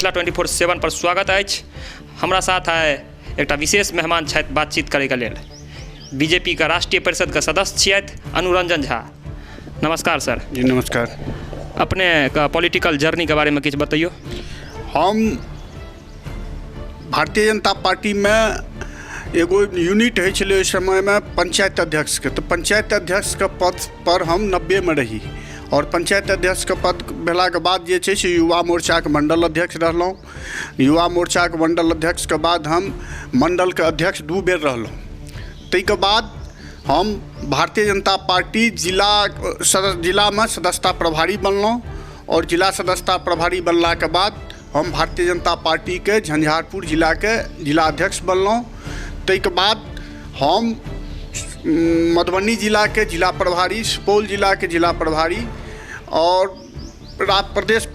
मिथिला 24/7 पर स्वागत अछि। हमरा साथ आइ एकटा विशेष मेहमान छथि बातचीत करैके लेल। बीजेपीके राष्ट्रीय परिषदके सदस्य छियथि अनुरंजन झा। नमस्कार सर। जी नमस्कार। अपनेके पॉलिटिकल जर्नीके बारेमे किछु बतैयौ। हम भारतीय जनता पार्टीमे एगो यूनिट होइ छलै ओहि समयमे पंचायत अध्यक्षके, तऽ पंचायत अध्यक्षके पद पर हम 90मे रही आओर पंचायत अध्यक्षके पद भेलाके बाद जे छै से युवा मोर्चाके मण्डल अध्यक्ष रहलहुँ। युवा मोर्चाके मण्डल अध्यक्षके बाद हम मण्डलके अध्यक्ष 2 बेर रहलहुँ। ताहिके बाद हम भारतीय जनता पार्टी जिलामे सदस्यता प्रभारी बनलहुँ आओर जिला सदस्यता प्रभारी बनलाके बाद हम भारतीय जनता पार्टीके झंझारपुर जिलाके जिला अध्यक्ष बनलहुँ। ताहिके बाद हम मधुबनी जिलाके जिला प्रभारी, सुपौल जिलाके जिला प्रभारी आओर प्रदेश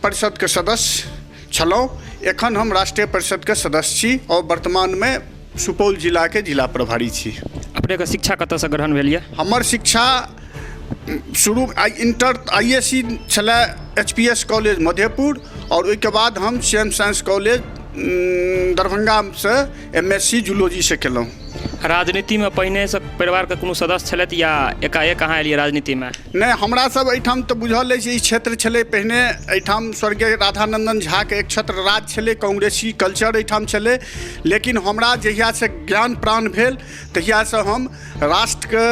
परिषदके सदस्य छलहुँ। एखन हम राष्ट्रीय परिषदके सदस्य छी आओर वर्तमानमे सुपौल जिलाके जिला प्रभारी छी। अपनेके शिक्षा कतऽसँ ग्रहण भेल यऽ? हमर शिक्षा शुरू इंटर ISC छलै HPS college Madhepur आओर ओहिके बाद हम सी एम साइंस कॉलेज दरभंगासँ MSc जूलॉजीसँ केलहुँ। राजनीतिमे पहिनेसँ परिवारके कोनो सदस्य छलथि या एकाएक अहाँ एलियै राजनीतिमे? नहि, हमरा सब एहिठाम तऽ बुझल अछि ई क्षेत्र छलै पहिने एहिठाम स्वर्गीय राधानंदन झाके एक छत्र राज छलै, कांग्रेसी कल्चर एहिठाम छलै। लेकिन हमरा जहियासँ ज्ञान प्राण भेल तहियासँ हम राष्ट्रके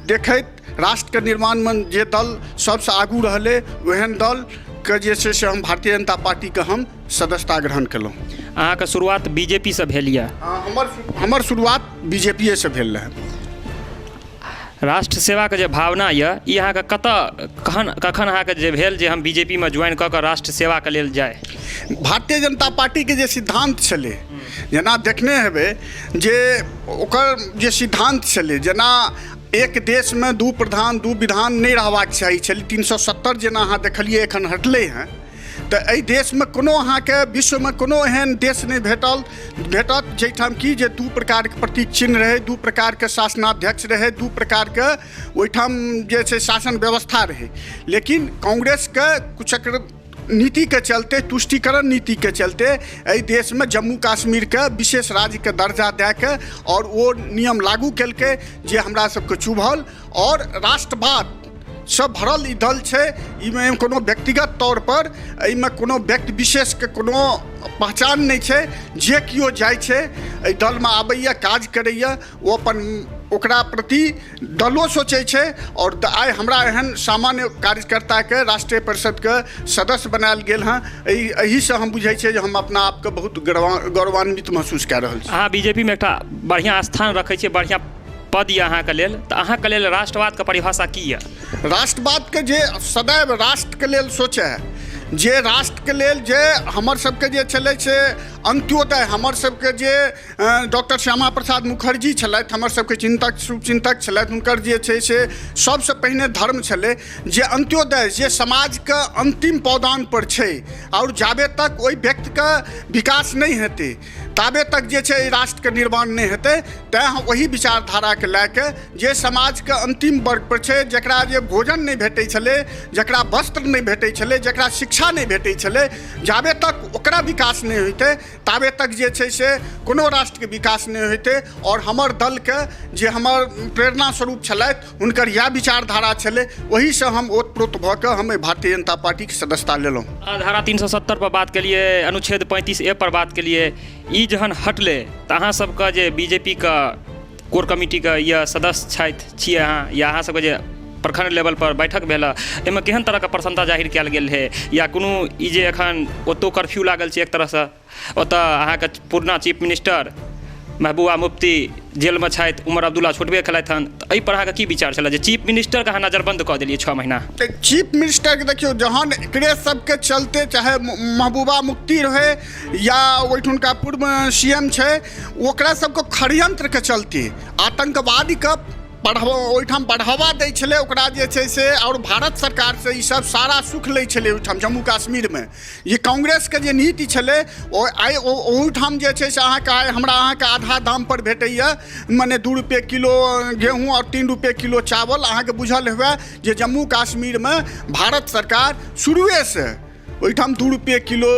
देखैत राष्ट्रके निर्माणमे जे दल सबसँ आगू रहलै ओहन दलके जे छै से हम भारतीय जनता पार्टीके हम सदस्यता ग्रहण केलहुँ। अहाँके शुरुआत बीजेपीसँ भेल यऽ? हमर शुरुआत बीजेपीएसँ भेल रहै। राष्ट्र सेवाके जे भावना यऽ ई अहाँके कतऽ कखन अहाँके जे भेल जे हम बीजेपीमे ज्वाइन कऽ कऽ राष्ट्र सेवाके लेल जाइ? भारतीय जनता पार्टीके जे सिद्धान्त छलै, जेना देखने हेबै जे ओकर जे सिद्धान्त छलै, जेना एक देशमे 2 प्रधान 2 विधान नहि रहबाक चाही छलै, 370 जेना अहाँ देखलियै एखन हटलै हँ, तऽ एहि देशमे कोनो अहाँके विश्वमे कोनो एहन देश नहि भेटत जाहिठाम कि जे 2 प्रकारके प्रतीक चिन्ह रहै, 2 प्रकारके शासनाध्यक्ष रहै, 2 प्रकारके ओहिठाम जे छै शासन व्यवस्था रहै। लेकिन कांग्रेसके कुचक्र नीतिके चलते, तुष्टिकरण नीतिके चलते एहि देशमे जम्मू कश्मीरके विशेष राज्यके दर्जा दए कऽ आओर ओ नियम लागू केलकै जे हमरा सबके चुभल आओर राष्ट्रवाद से भरल ई दल छै। एहिमे कोनो व्यक्तिगत तौर पर एहिमे कोनो व्यक्ति विशेषके कोनो पहचान नहि छै। जे केओ जाइ छै एहि दलमे आबैए, काज करैए, ओ अपन ओकरा प्रति दलो सोचै छै। आओर आइ हमरा एहन सामान्य कार्यकर्ताके राष्ट्रीय परिषदके सदस्य बनायल गेल हँ, एहिसँ हम बुझै छियै जे हम अपना आपके बहुत गौरवान्वित महसूस कए रहल छी। अहाँ बीजेपीमे एकटा बढ़िआँ स्थान रखै छियै, बढ़िआँ पद यऽ अहाँके लेल, तऽ अहाँके लेल राष्ट्रवादके परिभाषा की यऽ? राष्ट्रवादके जे सदैव राष्ट्रके लेल सोचै, जे राष्ट्रके लेल जे हमर सबके जे छलै से अन्त्योदय, हमर सबके जे डॉक्टर श्यामा प्रसाद मुखर्जी छलथि, हमर सबके चिन्तक शुभचिन्तक छलथि, हुनकर जे छै से सबसँ पहिने धर्म छलै जे अन्त्योदय, जे समाजके अन्तिम पौदानपर छै आओर जाबे तक ओहि व्यक्तिके विकास नहि हेतै ताबे तक जे छै एहि राष्ट्रके निर्माण नहि हेतै। तैँ हम ओहि विचारधाराके लए कऽ जे समाजके अन्तिम वर्गपर छै, जकरा जे भोजन नहि भेटै छलै, जकरा वस्त्र नहि भेटै छलै, जकरा शिक्षा नहि भेटै छलै, जाबे तक ओकरा विकास नहि होइतै ताबे तक जे छै से कोनो राष्ट्रके विकास नहि होइतै। आओर हमर दलके जे हमर प्रेरणा स्वरूप छलथि हुनकर इएह विचारधारा छलै, ओहीसँ हम ओतप्रोत भऽ कऽ हम एहि भारतीय जनता पार्टीके सदस्यता लेलहुँ। धारा 370 पर बात केलिए, अनुच्छेद 35A पर बात केलिए, ई जहन हटलै तऽ अहाँ सबके जे बीजेपीके कोर कमिटीके या सदस्य छथि छियै अहाँ, या अहाँ सबके जे प्रखंड लेवल पर बैठक भेल, एहिमे केहन तरहके प्रसन्नता जाहिर कयल गेल रहै? या कोनो ई जे एखन ओतौ कर्फ्यू लागल छै एक तरहसँ, ओतऽ अहाँके पुरना चीफ मिनिस्टर महबूबा मुफ्ती जेलमे छथि, उमर अब्दुल्ला छुटबे केलथि हन, तऽ एहिपर अहाँके की विचार छलै जे चीफ मिनिस्टरके अहाँ नजरबन्द कऽ देलियै 6 महीना? तऽ चीफ मिनिस्टरके देखियौ, जहन एकरे सबके चलते चाहे महबूबा मुफ्ती रहै या ओहिठुनका पूर्व CM छै, ओकरा सबके षड्यंत्रके चलते आतंकवादीके ओहिठाम बढ़ावा दै छलै, ओकरा जे छै से आओर भारत सरकारसँ ई सब सारा सुख लै छलै ओहिठाम जम्मू कश्मीरमे। ई कांग्रेसके जे नीति छलै ओ आइ ओहिठाम जे छै से अहाँके आइ हमरा अहाँके आधा दामपर भेटैए, मने 2 रुपये किलो गेहूँ आओर 3 रुपये किलो चावल। अहाँके बुझल हुए जे जम्मू कश्मीरमे भारत सरकार शुरुएसँ ओहिठाम 2 रुपये किलो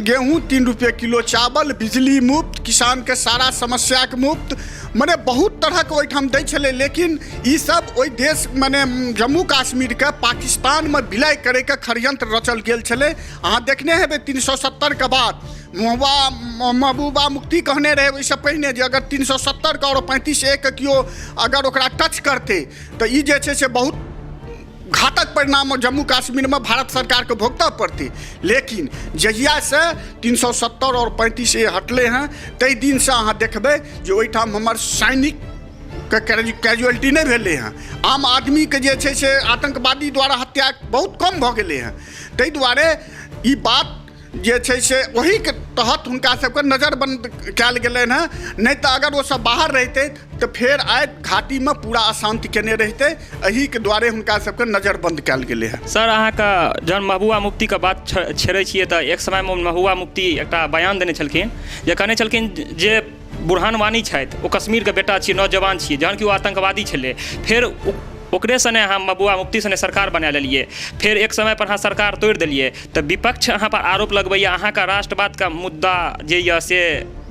गेहूँ, 3 रुपये किलो चावल, बिजली मुफ्त, किसानके सारा समस्याके मुफ्त, मने बहुत तरहके ओहिठाम दै छलै। लेकिन ईसब ओहि देश, मने जम्मू कश्मीरके पाकिस्तानमे विलय करैके षड्यंत्र रचल गेल छलै। अहाँ देखने हेबै, 370के बाद महबूबा महबूबा मुफ्ती कहने रहै ओहिसँ पहिने जे अगर 370के आओर 35 ए के केओ अगर ओकरा टच करतै, तऽ ई जे छै से बहुत घातक परिणाम जम्मू कश्मीरमे भारत सरकारके भुगतऽ पड़तै। लेकिन जहियासँ 370 आओर 35 ए हटलै हँ, ताहि दिनसँ अहाँ देखबै जे ओहिठाम हमर सैनिकके कैजुअलिटी नहि भेलै हँ। आम आदमीके जे छै से आतङ्कवादी द्वारा हत्या बहुत कम भऽ गेलै हँ। ताहि दुआरे ई बात जे छै से ओहीके तहत हुनका सबके नजरबन्द कयल गेलनि हँ। नहि तऽ अगर ओसब बाहर रहितै, तऽ फेर आइ घाटीमे पूरा अशान्ति केने रहितै। एहिके दुआरे हुनका सबके नजरबन्द कयल गेलै हँ। सर, अहाँके जहन महबूबा मुफ्तीके बात छेड़ै छियै, तऽ एक समयमे महबूबा मुफ्ती एकटा बयान देने छलखिन जे कहने छलखिन जे बुरहान वानी छथि, ओ कश्मीरके बेटा छियै, नौजवान छियै, जहन कि ओ आतङ्कवादी छलै। फेर ओकरे सने अहाँ, महबूबा मुफ्ती सने सरकार बना लेलियै। फेर एक समय पर अहाँ सरकार तोड़ि देलियै, तऽ विपक्ष अहाँ पर आरोप लगबैए, अहाँके राष्ट्रवादके मुद्दा जे यऽ से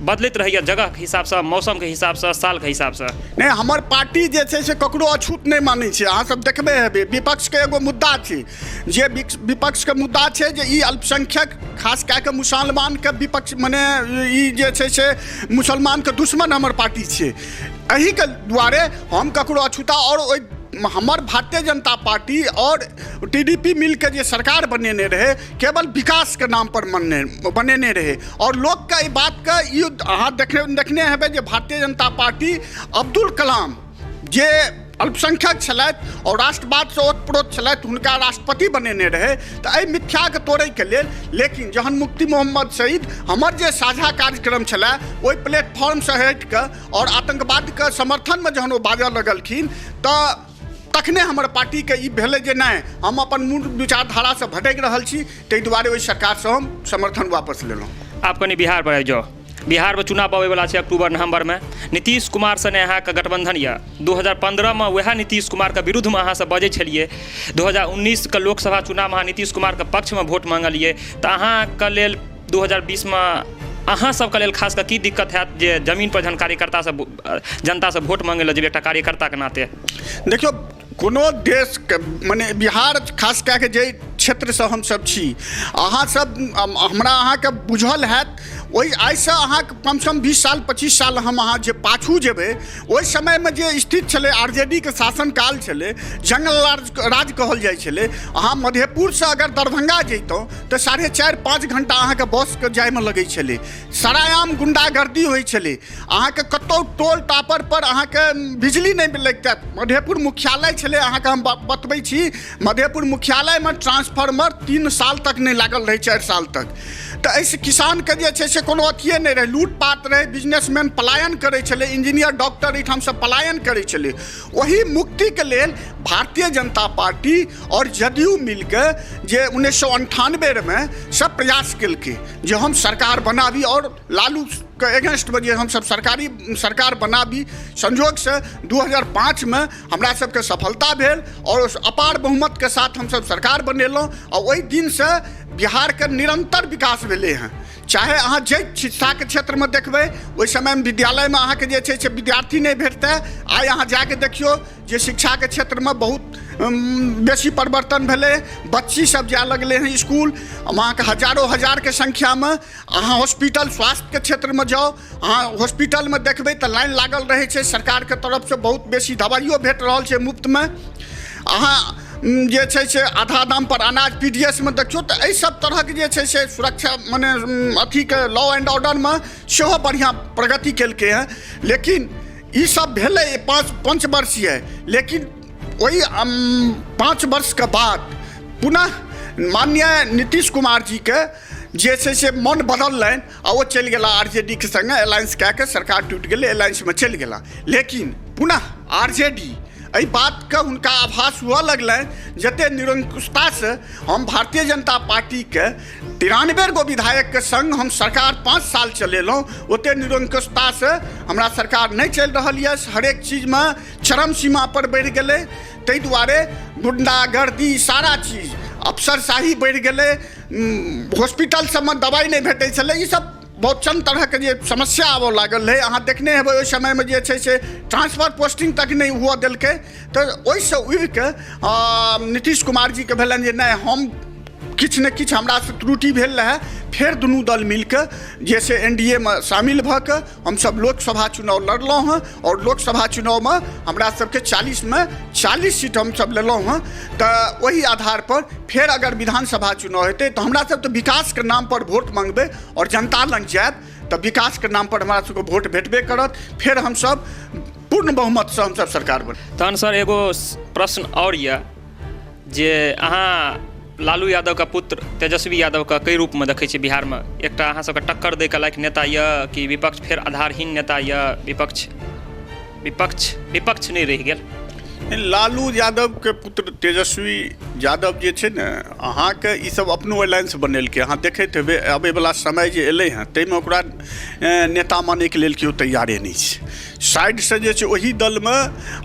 बदलैत रहैए जगहके हिसाबसँ, मौसमके हिसाबसँ, सालके हिसाबसँ। नहि, हमर पार्टी जे छै से ककरो अछूत नहि मानै छै। अहाँ सब देखबे हेबै, विपक्षके एगो मुद्दा छै जे विपक्षके मुद्दा छै जे ई अल्पसंख्यक, खास कए कऽ मुसलमानके विपक्ष, मने ई जे छै से मुसलमानके दुश्मन हमर पार्टी छै। एहिके दुआरे हम ककरो अछूता आओर ओहि हमर भारतीय जनता पार्टी आओर टीडीपी मिलके जे सरकार बनेने रहै, केवल विकासके नाम पर मनने बनेने रहै। आओर लोकके एहि बातके ई अहाँ देखने हेबै जे भारतीय जनता पार्टी अब्दुल कलाम, जे अल्पसंख्यक छलथि आओर राष्ट्रवादसँ ओतप्रोत छलथि, हुनका राष्ट्रपति बनेने रहै, तऽ एहि मिथ्याके तोड़ैके लेल। लेकिन जहन मुफ्ती मोहम्मद सईद हमर जे साझा कार्यक्रम छलए ओहि प्लेटफॉर्मसँ हटि कऽ आओर आतङ्कवादके समर्थनमे जहन ओ बाजऽ लगलखिन, तऽ तखने हमर पार्टीके ई भेलै जे नहि, हम अपन मूल विचारधारासँ भटकि रहल छी। ताहि दुआरे ओहि सरकारसँ हम समर्थन वापस लेलहुँ। आब कनि बिहार पर आबि जाउ। बिहारमे चुनाव अबैवला छै अक्टूबर नवम्बरमे। नीतीश कुमार सने अहाँके गठबंधन यऽ। 2015मे वएह नीतीश कुमारके विरुद्धमे अहाँ सब बजै छलियै। 2019के लोकसभा चुनावमे अहाँ नीतीश कुमारके पक्षमे वोट मांगलियै। तऽ अहाँके लेल 2020मे, अहाँ सबके लेल खास कऽ की दिक्कत हैत जे जमीन पर जहन कार्यकर्ता सब जनतासँ वोट मांगै लए जेबै, एकटा कार्यकर्ताके नाते? देखियौ, कोनो देशके, मने बिहार खास कए कऽ जाहि क्षेत्रसँ हमसभ छी, अहाँसभ, हमरा अहाँके बुझल हैत, ओहि आइसँ अहाँके कमसँ कम 20 साल, 25 साल हम अहाँ जे पाछू जेबै, ओहि समयमे जे स्थिति छलै, आरजेडीके शासनकाल छलै, जंगल राज राज कहल जाइ छलै। अहाँ मधेपुरसँ अगर दरभंगा जैतहुँ, तऽ 4.5-5 घंटा अहाँके बसके जाइमे लगै छलै। सरेआम गुंडागर्दी होइ छलै। अहाँके कतहु टोल टापर पर अहाँके बिजली नहि लगितै। मधेपुर मुख्यालय छलै, अहाँके हम बतबै छी, मधेपुर मुख्यालयमे ट्रांसफार्मर 3 साल तक नहि लागल रहै, 4 साल तक। तऽ एहिसँ किसानके जे छै से कोनो अथिए नहि रहै, लूटपाट रहै, बिजनेसमैन पलायन करै छलै, इंजीनियर, डॉक्टर एहिठामसँ पलायन करै छलै। ओही मुक्तिके लेल भारतीय जनता पार्टी आओर जदयू मिलके जे 1998मे सब प्रयास केलकै जे हम सरकार बनाबी आओर लालूके एगेंस्टमे जे हमसब सरकार बनाबी। संजोगसँ 2005मे हमरा सबके सफलता भेल आओर अपार बहुमतके साथ हमसब सरकार बनेलहुँ। आ ओहि दिनसँ बिहारके निरन्तर विकास भेलै हँ। चाहे अहाँ जाहि शिक्षाके क्षेत्रमे देखबै, ओहि समयमे विद्यालयमे अहाँके जे छै से विद्यार्थी नहि भेटतै। आइ अहाँ जाके देखियौ जे शिक्षाके क्षेत्रमे बहुत बेसी परिवर्तन भेलै। बच्ची सब जाय लगलै हँ इसकुल अहाँके हजारो हजारके संख्यामे। अहाँ हॉस्पिटल, स्वास्थ्यके क्षेत्रमे जाउ, अहाँ हॉस्पिटलमे देखबै तऽ लाइन लागल रहै छै। सरकारके तरफसँ बहुत बेसी दबाइयो भेट रहल छै मुफ्तमे। अहाँ जे छै से आधा दाम पर अनाज पीडीएसमे देखियौ। तऽ एहि सब तरहक जे छै से सुरक्षा, मने अथीके लॉ एंड ऑर्डरमे सेहो बढ़िआँ प्रगति केलकै हँ। लेकिन ई सब भेलै 5 पंचवर्षीय, लेकिन ओहि 5 वर्षके बाद पुनः माननीय नीतीश कुमार जीके जे छै से मन बदललनि आ ओ चलि गेला आरजेडीके सङ्गे अलायंस कए कऽ। सरकार टूटि गेलै, अलायंसमे चलि गेला। लेकिन पुनः आरजेडी एहि बातके हुनका आभास हुअ लगलनि, जतेक निरंकुशतासँ हम भारतीय जनता पार्टीके 93 गो विधायकके सङ्ग हम सरकार 5 साल चलेलहुँ, ओतेक निरंकुशतासँ हमरा सरकार नहि चलि रहल यऽ। हरेक चीजमे चरम सीमा पर बढ़ि गेलै। ताहि दुआरे गुंडागर्दी, सारा चीज, अफसरशाही बढ़ि गेलै। हॉस्पिटल सबमे दवाइ नहि भेटै छलै। ई सब बहुत चंद तरहके जे समस्या आबऽ लागल रहै। अहाँ देखने हेबै, ओहि समयमे जे छै से ट्रांसफर पोस्टिंग तक नहि हुअ देलकै। तऽ ओहिसँ उबिके नीतीश कुमार जीके भेलनि जे नहि, हम किछु ने किछु हमरासँ त्रुटि भेल रहए। फेर दुनू दल मिलके जे से एन.डी.ए मे शामिल भऽ कऽ हमसब लोकसभा चुनाव लड़लहुँ हँ आओर लोकसभा चुनावमे हमरा सबके 40मे 40 सीट हमसब लेलहुँ हँ। तऽ ओहि आधारपर फेर अगर विधानसभा चुनाव हेतै, तऽ हमरा सब तऽ विकासके नामपर वोट मङ्गबै आओर जनता लग जायब, तऽ विकासके नामपर हमरा सबके वोट भेटबे करत। फेर हमसब पूर्ण बहुमतसँ हमसब सरकार बन तहन सर, एगो प्रश्न आओर यऽ जे अहाँ लालू यादवके पुत्र तेजस्वी यादवके कई रूपमे देखै छियै बिहारमे? एकटा अहाँ सबके टक्कर दैके लायक नेता यऽ कि विपक्ष फेर आधारहीन नेता यऽ, विपक्ष विपक्ष विपक्ष नहि रहि गेल? लालू यादवके पुत्र तेजस्वी यादव जे छै ने, अहाँके ईसब अपनो अलायंस बनेलकै। अहाँ देखैत हेबै, आबैवला समय जे एलै हँ, ताहिमे ओकरा नेता मानैके लेल केओ तैयारे नहि छै। साइडसँ जे छै, ओहि दलमे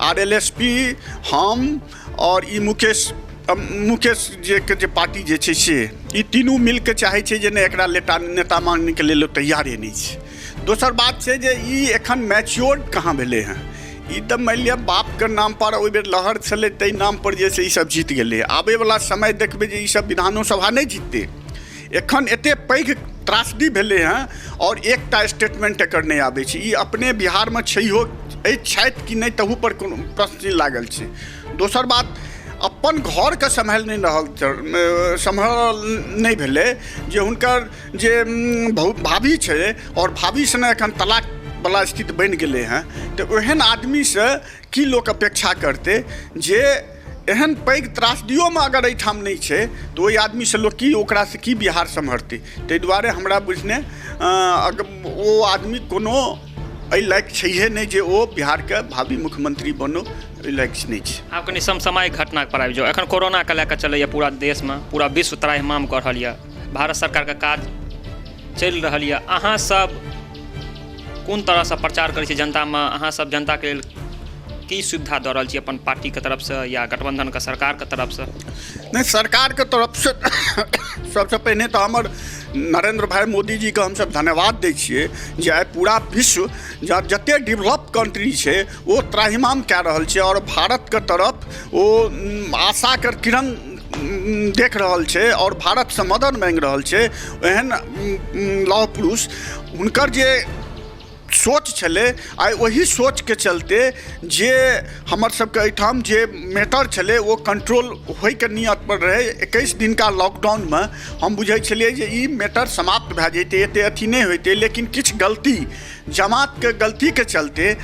आर.एल.एस.पी, हम आओर ई मुकेश मुकेश जे के जे पार्टी जे छै, से ई तीनू मिलके चाहै छै जे नहि, एकरा लेटा नेता मानैके लेल तैयारे नहि छै। दोसर बात छै जे ई एखन मैच्योर्ड कहाँ भेलै हँ? ई तऽ मानि लिअ बापके नामपर ओहि बेर लहर छलै, ताहि नामपर जे छै ईसब जीत गेलै। आबैवला समय देखबै जे ईसब विधानोसभा नहि जीततै। एखन एतेक पैघ त्रासदी भेलै हँ आओर एकटा स्टेटमेंट एकर नहि आबै छै। ई अपने बिहारमे छैहो एहि छथि कि नहि, तहूपर कोनो प्रश्न लागल छै। दोसर बात, अपन घरके सम्हारि नहि रहल, सम्हारल नहि भेलै जे हुनकर जे भाभी छै आओर भाभी सने एखन तलाकवला स्थिति बनि गेलै हँ। तऽ ओहन आदमीसँ की लोक अपेक्षा करतै जे एहन पैघ त्रासदियोमे अगर एहिठाम नहि छै, तऽ ओहि आदमीसँ लोक की, ओकरासँ की बिहार सम्हरतै? ताहि दुआरे हमरा बुझने ओ आदमी कोनो एहि लायक छैहे नहि जे ओ बिहारके भावी मुख्यमंत्री बनो, एहि लायक नहि छै। आब कनि समसामयिक घटनाके पर आबि जाउ। एखन कोरोनाके लए कऽ चलैए, पूरा देशमे, पूरा विश्व त्राहिमाम कऽ रहल यऽ। भारत सरकारके काज चलि रहल यऽ। अहाँ सब कोन तरहसँ प्रचार करै छी जनतामे? अहाँ सब जनताके लेल की सुविधा दऽ रहल छी अपन पार्टीके तरफसँ या गठबन्धनके सरकारके तरफसँ? नहि, सरकारके तरफसँ सबसँ पहिने तऽ हमर नरेन्द्र भाई मोदीजीके हमसब धन्यवाद दै छियै जे आइ पूरा विश्व जतेक डेवलप कंट्री छै, ओ त्राहिमाम कए रहल छै आओर भारतके तरफ ओ आशाके किरण देख रहल छै आओर भारतसँ मदद माँगि रहल छै। एहन लौह पुरुष, हुनकर जे सोच छलै, आइ ओहि सोचके चलते जे हमर सबके एहिठाम जे मैटर छलै, ओ कंट्रोल होइके नियत पर रहै। 21 दिनका लॉकडाउनमे हम बुझै छलियै जे ई मैटर समाप्त भए जैतै, एते अथी नहि होइतै, लेकिन किछु गलती जमातके गलतीके चलते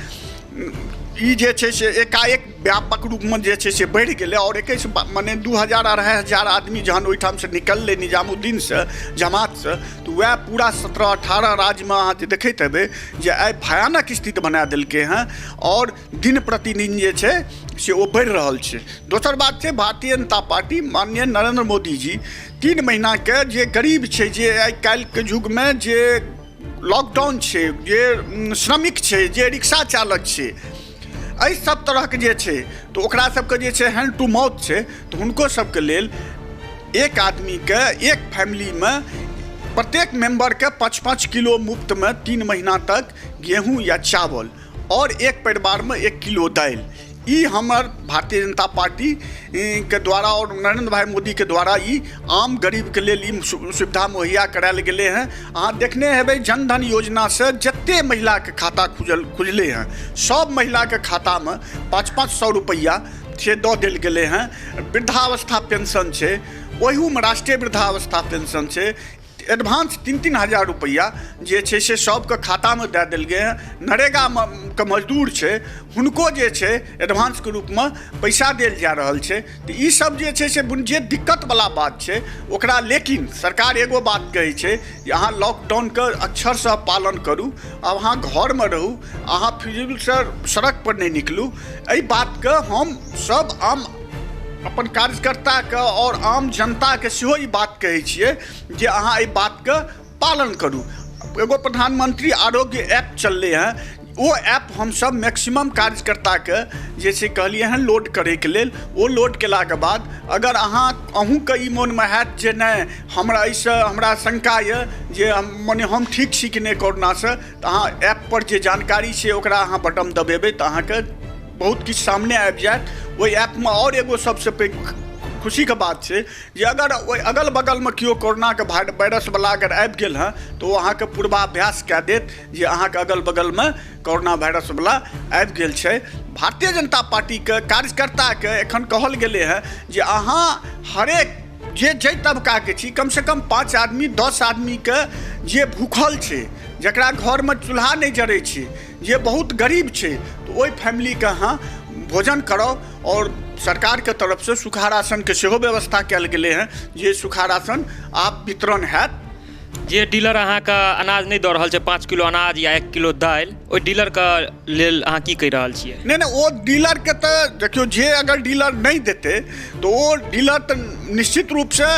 ई जे छै से एकाएक व्यापक रूपमे जे छै से बढ़ि गेलै। आओर 21, मने 2000, 2500 आदमी जहन ओहिठामसँ निकललै निजामुद्दीनसँ जमातसँ, तऽ वएह पूरा 17, 18 राज्यमे अहाँ जे देखैत हेबै जे आइ भयानक स्थिति बना देलकै हँ आओर दिन प्रतिदिन जे छै से ओ बढ़ि रहल छै। दोसर बात छै, भारतीय जनता पार्टी, माननीय नरेन्द्र मोदीजी 3 महीनाके जे गरीब छै, जे आइ काल्हिके युगमे जे लॉकडाउन छै, जे श्रमिक छै, जे रिक्शा चालक छै, एहि सब तरहके जे छै, तऽ ओकरा सबके जे छै हैंड टू माउथ छै, तऽ हुनको सबके लेल एक आदमीके, एक फैमिलीमे प्रत्येक मेम्बरके 5-5 किलो मुफ्तमे 3 महीना तक गेहूँ या चावल आओर एक परिवारमे 1 किलो दालि, ई हमर भारतीय जनता पार्टी के द्वारा आओर नरेन्द्र भाई मोदीके द्वारा ई आम गरीबके लेल ई सुविधा मुहैया करायल गेलै हँ। अहाँ देखने हेबै, जनधन योजनासँ जते महिलाके खाता खुजल खुजलै हँ, सब महिलाके खातामे 500-500 रुपैआ से दऽ देल गेलै हँ। वृद्धावस्था पेंशन छै, ओहिमे राष्ट्रीय वृद्धावस्था पेंशन छै, एडवांस 3-3 हजार रुपैआ जे छै से सबके खातामे दए देल गेल हँ। नरेगामे के मजदूर छै, हुनको जे छै एडवांसके रूपमे पैसा देल जा रहल छै। तऽ ई सब जे छै से जे दिक्कतवला बात छै ओकरा, लेकिन सरकार एगो बात कहै छै जे अहाँ लॉकडाउनके अक्षरशः पालन करू, आब अहाँ घरमे रहू, अहाँ फिजिकलसँ सड़क पर नहि निकलू। एहि बातके हम सब आम अपन कार्यकर्ताके आओर आम जनताके सेहो ई बात कहै छियै जे अहाँ एहि बातके पालन करू। एगो प्रधानमंत्री आरोग्य ऐप चललै हँ। ओ ऐप हमसभ मैक्सिमम कार्यकर्ताके जे छै कहलियै हँ लोड करैके लेल। ओ लोड केलाके बाद अगर अहूँके ई मोनमे हैत जे नहि हमरा एहिसँ हमरा शंका यऽ जे मने हम ठीक छी कि नहि कोरोनासँ, तऽ अहाँ ऐप पर जे जानकारी छै ओकरा अहाँ बटन दबेबै तऽ अहाँके बहुत किछु सामने आबि जायत। ओहि ऐपमे आओर एगो सबसँ पैघ खुशीके बात छै जे अगर ओहि अगल बगलमे केओ कोरोनाके वायरसवला अगर आबि गेल हँ तऽ ओ अहाँके पूर्वाभ्यास कए देत जे अहाँके अगल बगलमे कोरोना वायरसवला आबि गेल छै। भारतीय जनता पार्टीके कार्यकर्ताके एखन कहल गेलै हँ जे अहाँ हरेक जे जाहि तबकाके छी कमसँ कम 5 आदमी 10 आदमीके जे भूखल छै, जकरा घरमे चूल्हा नहि जरै छै, जे बहुत गरीब छै, तऽ ओहि फैमिलीके अहाँ भोजन कराउ। आओर सरकारके तरफसँ सूखा राशनके सेहो व्यवस्था कयल गेलै हँ जे सूखा राशन आब वितरण हैत। जे डीलर अहाँके अनाज नहि दऽ रहल छै, 5 किलो अनाज या 1 किलो दालि, ओहि डीलरके लेल अहाँ की कहि रहल छियै? नहि नहि, ओ डीलरके तऽ देखियौ, जे अगर डीलर नहि देतै तऽ ओ डीलर तऽ निश्चित रूपसँ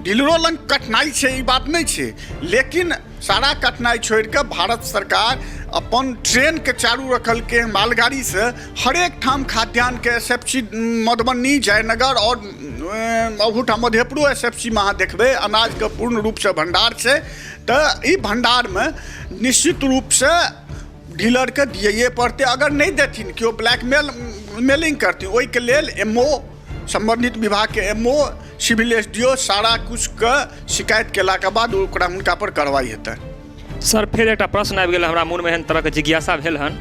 डीलरो लग कठिनाइ छै, ई बात नहि छै, लेकिन सारा कठिनाइ छोड़िकऽ भारत सरकार अपन ट्रेनके चालू रखलकै मालगाड़ीसँ हरेक ठाम खाद्यान्नके SFC Madhubani, Jaynagar आओर अहूठाम मधेपुरो SFC मे अहाँ देखबै अनाजके पूर्ण रूपसँ भण्डार छै। तऽ ई भण्डारमे निश्चित रूपसँ डीलरके दियैए पड़तै। अगर नहि देथिन, केओ ब्लैकमेल मेलिंग करथिन, ओहिके लेल MO सम्बन्धित विभागके MO, civil SDO सारा किछुके शिकायत केलाके बाद ओकरा हुनका पर कार्रवाई हेतै। सर, फेर एकटा प्रश्न आबि गेल हमरा मोनमे, एहन तरहके जिज्ञासा भेल हन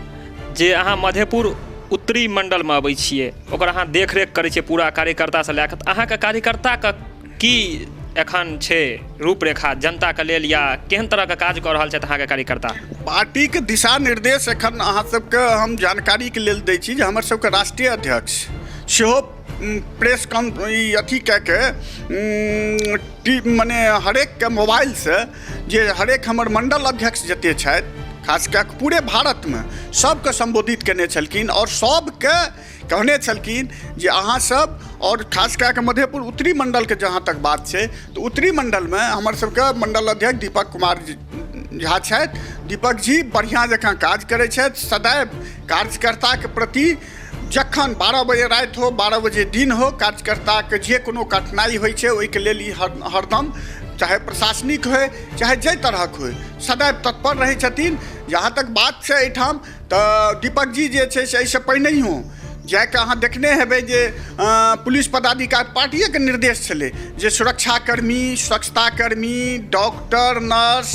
जे अहाँ मधेपुर उत्तरी मण्डलमे अबै छियै, ओकर अहाँ देखरेख करै छियै पूरा कार्यकर्तासँ लए कऽ, तऽ अहाँके कार्यकर्ताके की एखन छै रूपरेखा जनताके लेल या केहन तरहके काज कऽ रहल छथि अहाँके कार्यकर्ता? पार्टीके दिशा निर्देश एखन अहाँ सबके हम जानकारीके लेल दै छी जे हमर सबके राष्ट्रीय अध्यक्ष सेहो प्रेस कॉन ई अथी कए के मने हरेकके मोबाइलसँ जे हरेक हमर मण्डल अध्यक्ष जते छथि खास कए कऽ पूरे भारतमे सबके सम्बोधित केने छलखिन आओर सबके कहने छलखिन जे अहाँ सब, आओर खास कए कऽ मधेपुर उत्तरी मण्डलके जहाँ तक बात छै तऽ उत्तरी मण्डलमे हमर सबके मण्डल अध्यक्ष दीपक कुमार झा छथि। दीपक जी बढ़िआँ जकाँ काज करै छथि, सदैव कार्यकर्ताके प्रति जखन 12 बजे राति हो, 12 बजे दिन हो, कार्यकर्ताके जे कोनो कठिनाइ होइ छै ओहिके लेल ई हरदम चाहे प्रशासनिक होइ चाहे जाहि तरहक होइ सदैव तत्पर रहै छथिन। जहाँ तक बात छै एहिठाम तऽ दीपक जी जे छै से एहिसँ पहिनहियो जाके अहाँ देखने हेबै जे पुलिस पदाधिकारी पार्टिएके निर्देश छलै जे सुरक्षाकर्मी, स्वच्छताकर्मी, डॉक्टर, नर्स,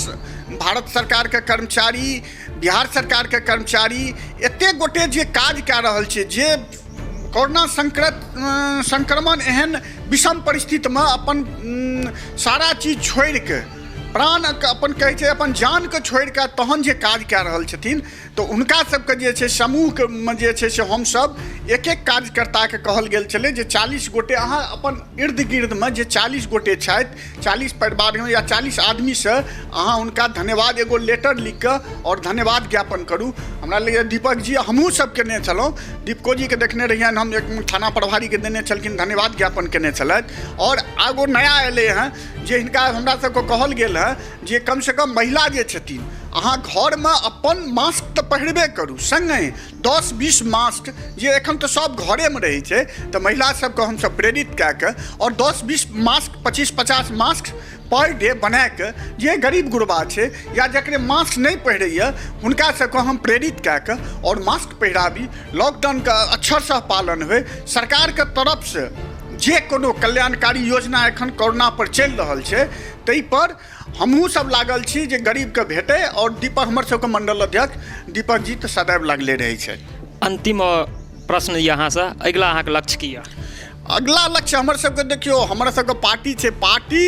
भारत सरकारके कर्मचारी, बिहार सरकारके कर्मचारी, एतेक गोटे जे काज कए रहल छै, जे कोरोना संक्रमण एहन विषम परिस्थितिमे अपन सारा चीज छोड़िके प्राण अपन कहै छै अपन जानके छोड़िके तहन जे काज कए रहल छथिन, तऽ हुनका सबके जे छै समूहके जे छै से हमसब एक एक कार्यकर्ताके कहल गेल छलै जे 40 गोटे अहाँ अपन इर्द गिर्दमे जे 40 गोटे छथि, 40 परिवारमे या 40 आदमीसँ अहाँ हुनका धन्यवाद एगो लेटर लिखिकऽ आओर धन्यवाद ज्ञापन करू। हमरा लगैए दीपक जी हमहूँ सब केने छलहुँ, दीपको जीके देखने रहियनि हम, एक थाना प्रभारीके देने छलखिन, धन्यवाद ज्ञापन केने छलथि। आओर आगू नया एलै हँ जे हिनका हमरा सबके कहल गेल हँ जे कमसँ कम महिला जे छथिन अहाँ घरमे अपन मास्क तऽ पहिरबे करू, सङ्गहि 10-20 मास्क जे एखन तऽ सब घरेमे रहै छै, तऽ महिला सबके हमसब प्रेरित कए कऽ आओर 10-20 मास्क 25-50 मास्क पर डे बनाकऽ जे गरीब गुरबा छै या जकरे मास्क नहि पहिरैए हुनका सबके हम प्रेरित कए कऽ आओर मास्क पहिराबी। लॉकडाउनके अक्षरशः पालन होइ। सरकारके तरफसँ जे कोनो कल्याणकारी योजना एखन कोरोना पर चलि रहल छै ताहिपर हमहूँ सब लागल छी जे गरीबके भेटै, आओर दीपक हमर सबके मण्डल अध्यक्ष दीपक जी तऽ सदैव लागले रहै छथि। अन्तिम प्रश्न यऽ अहाँसँ, अगिला अहाँके लक्ष्य की यऽ? अगिला लक्ष्य हमर सबके देखियौ, हमर सबके पार्टी छै, पार्टी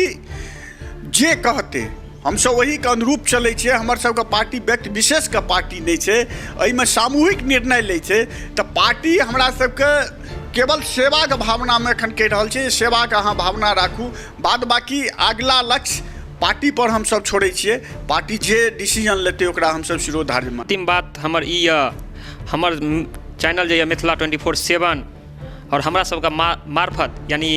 जे कहतै हमसब ओहिके अनुरूप चलै छियै। हमर सबके पार्टी व्यक्ति विशेषके पार्टी नहि छै, एहिमे सामूहिक निर्णय लै छै। तऽ पार्टी हमरा सबके केवल सेवाके भावनामे एखन कहि रहल छै, सेवाके अहाँ भावना राखू, बाद बाकी अगिला लक्ष्य पार्टी पर हमसब छोड़ै छियै, पार्टी जे डिसीजन लेतै ओकरा हमसब शिरोधार्य। अंतिम बात हमर ई यऽ, हमर चैनल जे यऽ मिथिला 24/7 आओर हमरा सबके मार्फत यानी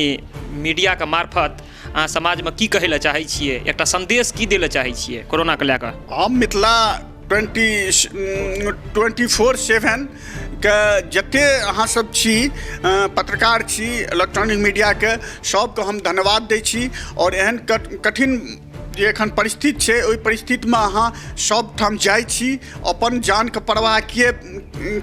मीडियाके मार्फत अहाँ समाजमे की कहै लए चाहै छियै, एकटा सन्देश की दै लए चाहै छियै कोरोनाके लए कऽ? हम मिथिला 24/7 के जते अहाँ सब छी, पत्रकार छी, इलेक्ट्रॉनिक मीडियाके, सबके हम धन्यवाद दै छी। आओर एहन कठिन जे एखन परिस्थिति छै, ओहि परिस्थितिमे अहाँ सबठाम जाइ छी, अपन जानके परवाह किए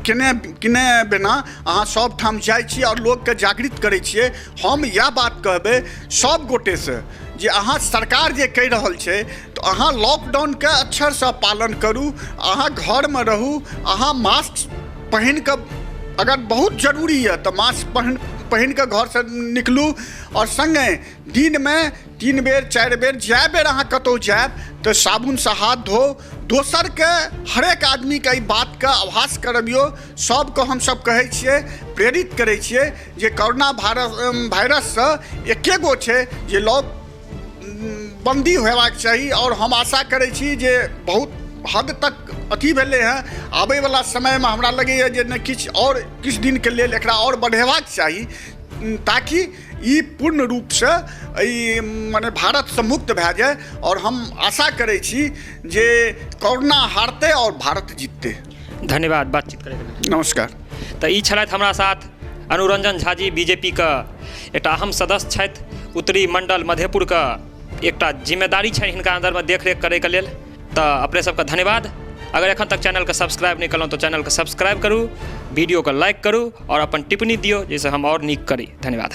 केने किने बिना अहाँ सबठाम जाइ छी आओर लोकके जागृत करै छियै। हम इएह बात कहबै सब गोटेसँ जे अहाँ सरकार जे कहि रहल छै तऽ अहाँ लॉकडाउनके अक्षरसँ पालन करू, अहाँ घरमे रहू, अहाँ मास्क पहिन कऽ, अगर बहुत जरूरी यऽ तऽ मास्क पहिन कऽ घरसँ निकलू। आओर सङ्गे दिनमे 3 बेर 4 बेर जए बेर अहाँ कतहु जायब तऽ साबुनसँ हाथ धो। दोसरके हरेक आदमीके एहि बातके आभास करबियौ। सबके हमसब कहै छियै, प्रेरित करै छियै जे कोरोना वायरससँ एके गो छै जे लॉक बन्दी होयबाक चाही। आओर हम आशा करै छी जे बहुत हद तक अथी भेलै हँ। आबैवला समयमे हमरा लगैए जे नहि किछु आओर किछु दिनके लेल एकरा आओर बढ़ेबाक चाही, ताकि ई पूर्ण रूपसँ एहि मने भारतसँ मुक्त भए जाय। आओर हम आशा करै छी जे कोरोना हारतै आओर भारत जीततै। धन्यवाद बातचीत करैके लेल। नमस्कार। तऽ ई छलथि हमरा साथ अनुरंजन झा जी, बीजेपी के एकटा अहम सदस्य छथि, उत्तरी मंडल मधेपुर के एकटा जिम्मेदारी छनि हिनका अंदरमे देखरेख करैके लेल। तऽ अपने सबके धन्यवाद। अगर एखन तक चैनलके सब्सक्राइब नहि केलहुँ तऽ चैनलके सब्सक्राइब करू, वीडियोके लाइक करू आओर अपन टिप्पणी दियौ, जाहिसँ हम आओर नीक करी। धन्यवाद।